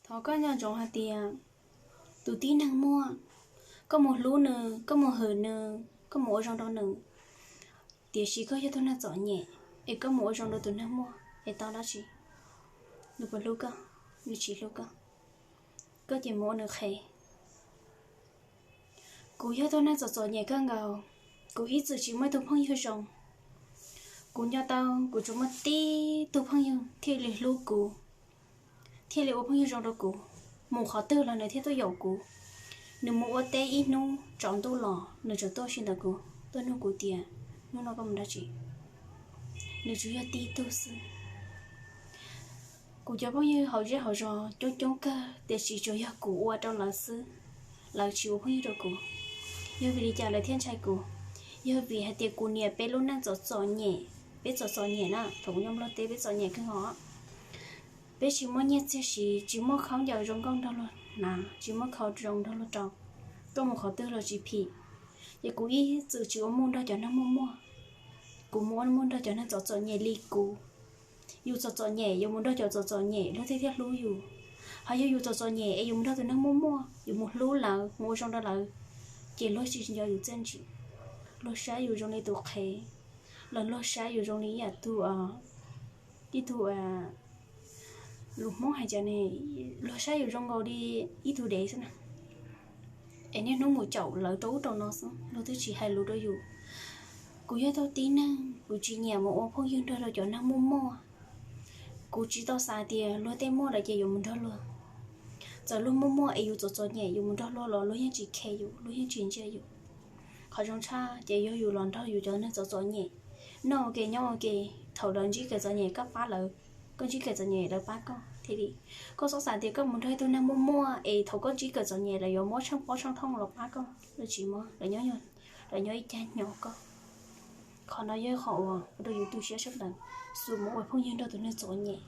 Thov koj nco ntsoov hais tias tus tib neeg muaj, koj mus hlub nws, koj mus hwm nws, koj mus ua zoo rau nws, tiam sis koj yog tus neeg txom nyem, es koj mus ua zoo rau tus neeg muaj es tau dab tsi? Nws puas hlub koj? Nws tsis hlub koj, koj ces mus ua nws qhev. Kuv yog tus neeg txom txom nyem kawg nkaus, kuv ib txwm tsis muaj ib tug phooj ywg zoo. Kuv nco tau kuv tsuas muaj tib tug phooj ywg thiaj li hlub kuv, thiaj li ua phooj ywg zoo rau kuv, mus qhov twg los nws thiaj tuaj yaum kuv. Nws mus ua teb ib hnub tsaus ntuj los nws tseem tuaj si ntawm kuv, tuaj nug kuv tias, hnub no koj mus dab tsi? Nws tsuas yog tib tug xwb. Kuv cov phooj ywg hauv zej hauv zos coob coob kawg, tiam sis tsuas yog kuv ua rau lawv xwb, lawv tsis ua phooj ywg rau kuv. Yog vim li cas lawv thiaj ntshai kuv? Yog vim hais tias kuv niam peb lub neej txom txom nyem, peb txom txom nyem na, thaum kuv nyob Nplog teb peb txom nyem kawg os. Peb tsis muaj nyiaj txiag siv, tsis muaj khaub ncaws zoo nkauj nrog luag hnav, tsis muaj khau zoo nrog luag rau, tuaj mus qhov twg los tsis phim. Ces kuv ib txwm tsis ua muaj nrog cov neeg muaj muaj, kuv mus ua muaj nrog cov neeg txom txom nyem li kuv. Yus txom txom nyem yuav mus nrog cov txom txom nyem luag thiaj thiaj hlub yus. Ho yog yus txom txom nyem es yus mus nrog tus neeg muaj muaj, yus mus hlub lawv, mus ua zoo rau lawv, ces luag tsis nco yus txiaj ntsig, luag saib yus zoo li tus qhev, los luag saib yus zoo li ib yam tug, ib tug, lus Hmoob hais tias ne, luag saib yus zoo nkaus li ib tug dev xwb na. Es niaj hnub mus caum lawv rau ub rau no xwb, luag twb tsis hais lus rau yus. Kuv yog tug tib neeg, kuv tsis nyiam mus ua phooj ywg nrog rau cov neeg muaj muaj. Kuv tsis tau xav tias luag tej muaj lawm ces yuav mus nrog luag. Txawm luag muaj muaj es yus txom txom nyem yus mus nrog luag los luag yeej tsis khe yus, luag yeej tsis ntsia yus. Qhov zoo tshaj ces yog yus los nrog yus cov neeg txom txom nyem, noj ua ke nyob ua ke, thaum lawv ntsib kev txom nyem koj pab lawv, koj ntsib kev txom nyem lawv pab koj thiaj li. Koj txhob xav tias koj mus nrog ib tug neeg muaj muaj es thaum koj ntsib kev txom nyem lawv yuav muab tsheej pob tsheej thooj los pab koj, lawv tsis muab, lawv nyob, lawv nyob ib cag nyob koj. Qhov no yog qhov uas ua rau yus tu siab sab plaws, xub mus ua phooj ywg nrog tus neeg txom nyem.